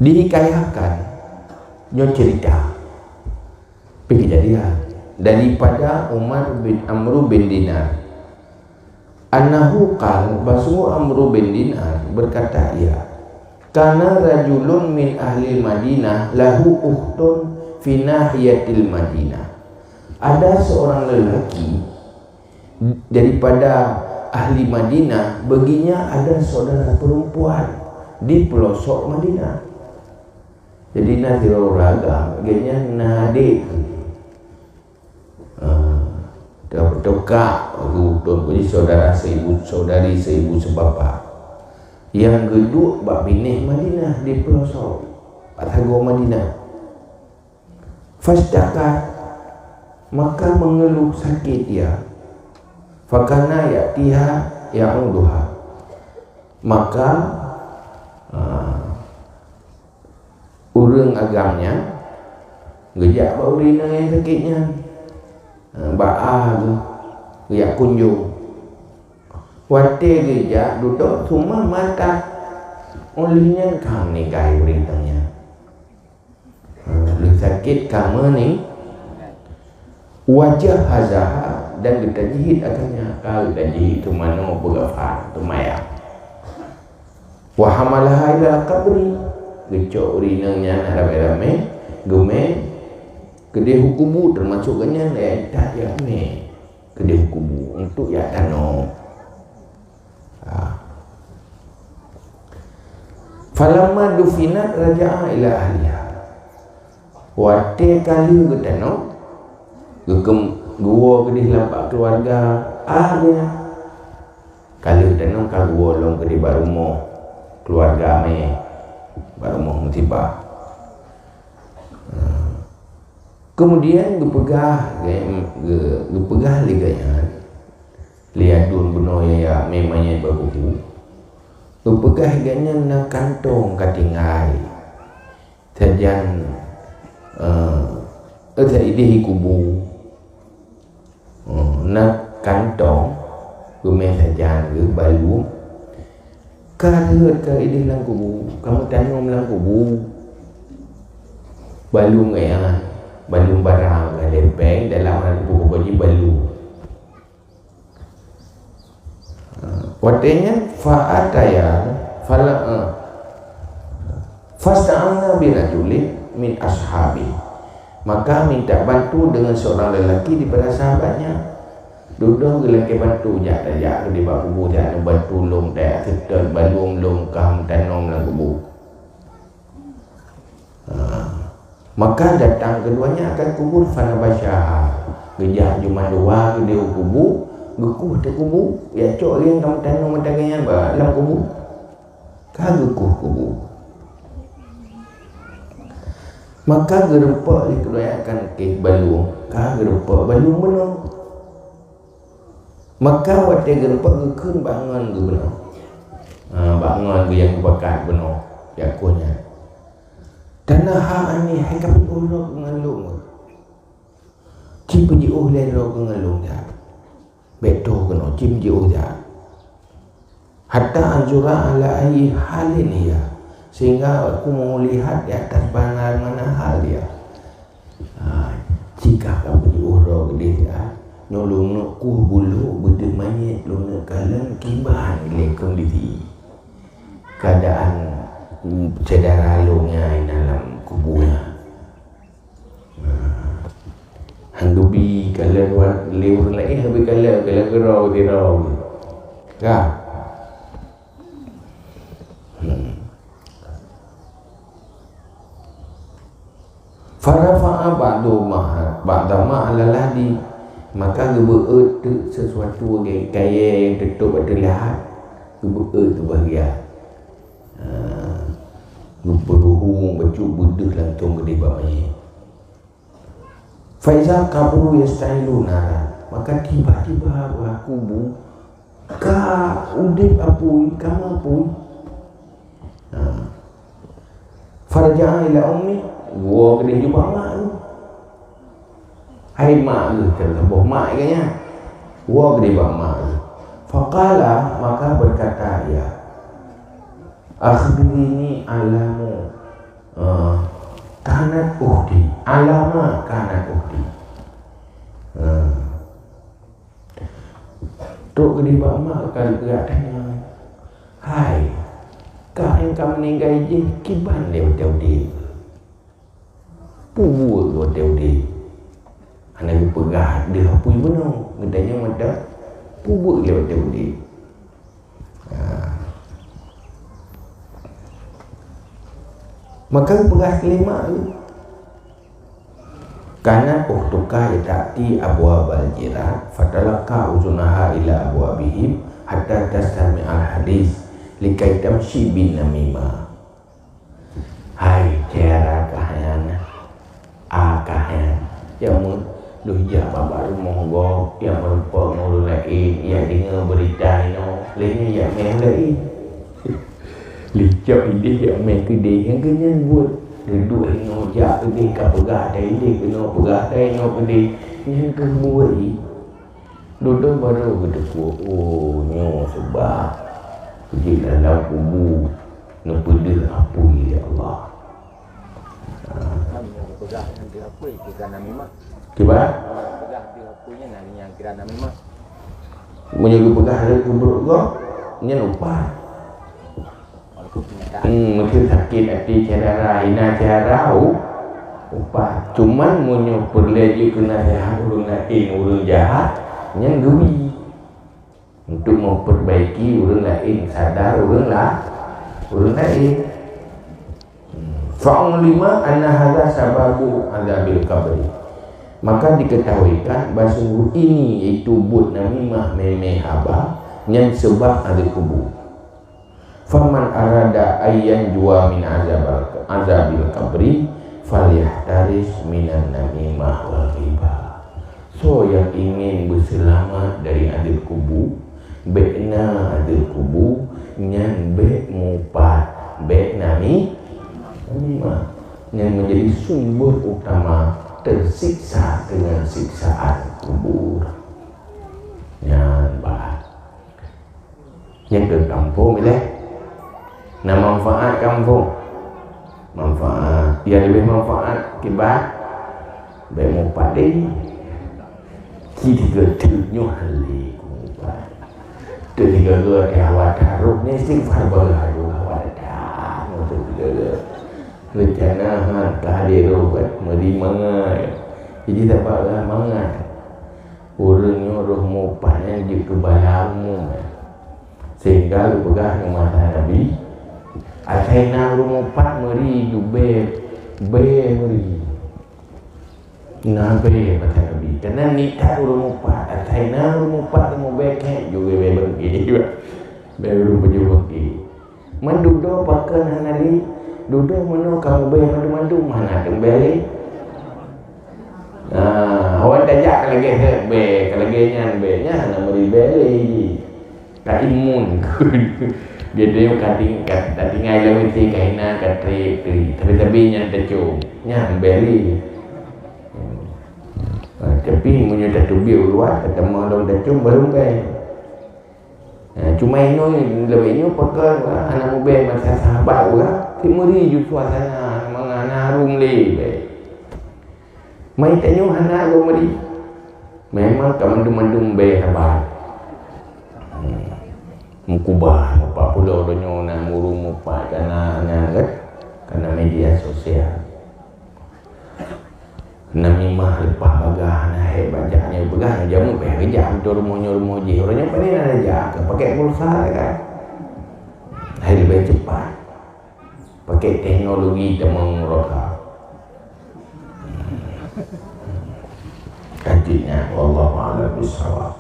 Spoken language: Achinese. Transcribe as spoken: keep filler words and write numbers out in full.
Dihikayahkan, nyoe cerita, pih kejadian daripada Umar bin Amru bin Dinar. Annahu qal, bahsungguh Amru bin Dinar berkata ia, "Kana rajulun min ahli Madinah lahu ukhtun fi nahiyatil Madinah." Ada seorang lelaki daripada ahli Madinah, baginya ada saudara perempuan di pelosok Madinah. Jadi, na sidroe ureueng agam, gobnyan na adék. Ah, teu-, teuka geuh, tuan, jadi saudara seibu, saudari seibu seubapa nyang geuduek bak binéh Madinah di pelosok, bak sagoe Madinah. Fashtaka, maka mengeluh sakit ia. Fakana ya'tiha ya'uduha. Maka, ah, ureueng agam nyan geujak bak ureueng inong nyang sakét nyan, bak a geuh, geujak kunjong. Watée geujak dudoe, summa matat, óh lheueh nyan ka meuninggai ureueng inong nyan. Lheueh sakét ka meuni-, Wa jahazaha, dan geutanjeuet akan nyan, ka geutanjeuet teumanoe, beugafar, teumayang. Wa hamalaha ila qabri, geucok ureueng inong nyan ramé-ramé, geumé keudeh u kubu, teumasok gobnyan, eh, that jak mé keudeh u kubu untuk jak tanoh. Ha. Falamma dufinat raja'a ila ahliha. Watée ka lheueh geutanoh, geukem-, geuwoe keudeh lam bak keuluwarga a geuh nyan. Ka lheueh tanoh ka geuwoe lom keudeh bak rumoh keuluwarga mé, bak rumoh musibah. Keumudian geupeugah, geu-, geu-, geupeugah lé gobnyan, lé aduen bunoe nyang mé manyét bak kubu, geupeugah lé gobnyan na kantong ka tinggai sajan, eh, eh, saideh kubu. Oh, na kantong geumé sajan geuh balum. Ka rhot ka ideh lam kubu, ka meutanom lam kubu. Balum nyan, balum barang ka lempeng dalam lam kubu, jadi balum. Watée nyan, fa ataya, fala, eh, fasta'ana bi rajulin min ashabi. Maka minta bantu dengan seorang lelaki daripada sahabatnya. Dudoe geulakée bantu, jak tajak keudeh bak kubu, jak neubantu lom, tajak seutôt balum lom ka meutanom lam kubu. Ha. Maka datang keduanya akan kubur, fanabasyaha. Geujak jumandua keudeh u kubu, geukueh teuh kubu, ya cok rieng ka meutanom mata geuh nyan bak lam kubu. Ka geukueh kubu. Maka geurumpok lé keduanya akan keh balum, ka geurumpok balum bunoe. Maka watée geurumpok geukheun bak ngon geuh bunoe. Ha, bak ngon geuh nyang geupakat bunoe, jak kueh nyan. Tanaha anni, hai ka peujiôh droe keuh ngon lôn. Ci peujiôh lé droe keuh ngon lôn that. Bék tho keunoe, ci peujiôh that. Hatta anzura ala ayyi halin hiya, sehingga aku mau lihat di atas bagaimana hal dia. Ha, jika ka peujiôh droe keudeh, ha, nyoe lôn neuk kueh bulo beudeuh manyét, lôn neuk kalon kiban lé kondisi keadaan, mm, syedara lôn nyang na lam kubu nyan. Ha. Han geubi kalon lé ureueng laén, han geubi kalon, kalon keudroe-keudroe. Ka. Hmm. Farafa'a ba'du ma, ba'da ma 'ala lahdi, maka geubeuet teuk sesuatu lagée kayée nyang teutôb ateueh lahat, geubeuet keu bahagian. Ha, geupeuruhueng bacut beudeuh langsong keudeh bak manyét. Faiza qabru yastailu nara, maka tiba-tiba bak kubu ka udeb apui, ka meuapui. Ha. Faraja'a ila ummi, woe keudeh bak mak geuh. Hai mak geuh, teuh saboh mak geuh nyan. Woe keudeh bak mak geuh. Faqala, maka berkata ia, "Akhbirni alamu." Ah, kanat ukhti, alama kanat ukhti. Ah. Trok keudeh bak mak ka geutanyong, "Hai, kah nyang ka meuninggai jih kiban lé watée udeb? Peue buet lé watée udeb?" Hana geupeugah deuh apui bunoe, geutanyong mantong, "Peue buet lé watée udeb?" Ha. Maka geupeugah keu lé mak geuh, "Kanat ukhtuka ta'ti abwabal jiran, fatalaqa uzunaha ila abwabihim, hatta tastami'al hadis, likai tamshi bin namimah." Hai, syedara kah nyan, a kah nyan, nyang meu-, lheueh jak bak rumoh gob, nyang meurumpok ngon ureueng laén, nyang deungoe beurita inoe, lheueh nyan jak mè laén. Lheueh cok idéh jak mè keudéh, nyang keu nyan buet. Lheueh duek inoe jak keudéh, ka peugah that idéh keunoe, peugah that inoe keudéh, nyan keuh buet. Dudoe barô geuteupeue, oh, nyoe sabab jih lam kubu neupeudeuh apui lé Allah. Kiban? Meunyoe geupeugah lé keubrok gob, nyan upah. Hmm, mungken sakét até syedara, hina syedara, u-, upah. Cuman meunyoe peureulée jeuet keu naseuhat ureueng laén, ureueng jahat, nyan geubi. Untuk memperbaiki ureueng laén, sadar ureueng la-, ureueng laén. Hmm. Fa'ulima anna hadza sababu adzabil qabri. Maka diketahuikan bahwa sungguh ini, yaitu buet namimah, mè-mè haba, nyan seubab azab kubur. Faman arada ayyan jua min azabal, azabil qabri, falyahtaris minan namimah wal ghibah. Soe nyang ingin beuseulamat dari azab kubu, bék na azab kubu, nyan bék mupat, bék nami-, namimah. Nyan menjadi sumber utama tersiksa dengan siksaan kubur. Nyan bah. Nyang keu kampung ilée. Na manfaat kampung. Manfaat. Nyang leubeh manfaat kiban bék mupat deh. Ci tiga teuk nyoe hale ku mupat. Teuk tiga geu teuh awak taroh ni istighfar baru awak datang. Teuk tiga geu. Rencana han ka hadir roh kan meuri mangat. Jadi dapat lah mangat. Ureueng nyoe roh mupat nyan jeuet keu bala umum, sehingga geupeugah ngon masa Nabi, "Asai na ureueng mupat meuri jubée, bée meuri." Na bée masa Nabi. Keunan nithat ureueng mupat, asai na ureueng mupat meubée khék jubée bée beungkée. Bée ureueng pajoh beungkée. Man dudoe pakon hana lé, dudoe meunoe ka meubée mandum-mandum hana teubée lé. Ah, awak tajak ka lagée seb bée, ka lagée nyan bée, nyan hana meuri bée lé. Ka imun. Geutanyoe ka ting-, ka tatinggai lam W C ka hina ka treb teuh. Tapi-tapi nyan tacom, nyan bée lé. Ah, tapi meunyoe tateubiet u luwa, tatamong lom tacom baru bée. Ha, cuma inoe leubeh nyoe pakon ureueng hana meubée masa sahabat ureueng, si meuri ju suasana mangat hana harôm lé bée. Mai tanyoe hana lom meuri. Memang ka mandum-mandum bée saban. Hmm. Meukeubah, mupat pulo donya na ureueng mupat kana, kana, kana media sosial. Namimah leupah bagah, na hék bajak nyan peugah, nyan jameun pih geujak meutueng rumoh nyoe rumoh jih. Ureueng nyan pane na jak, ka pakèk pulsa kan. Hai leubeh cepat. Pakèk teknologi tamong roka. Ka jeuet nyan, wallahu a'lam bissawab.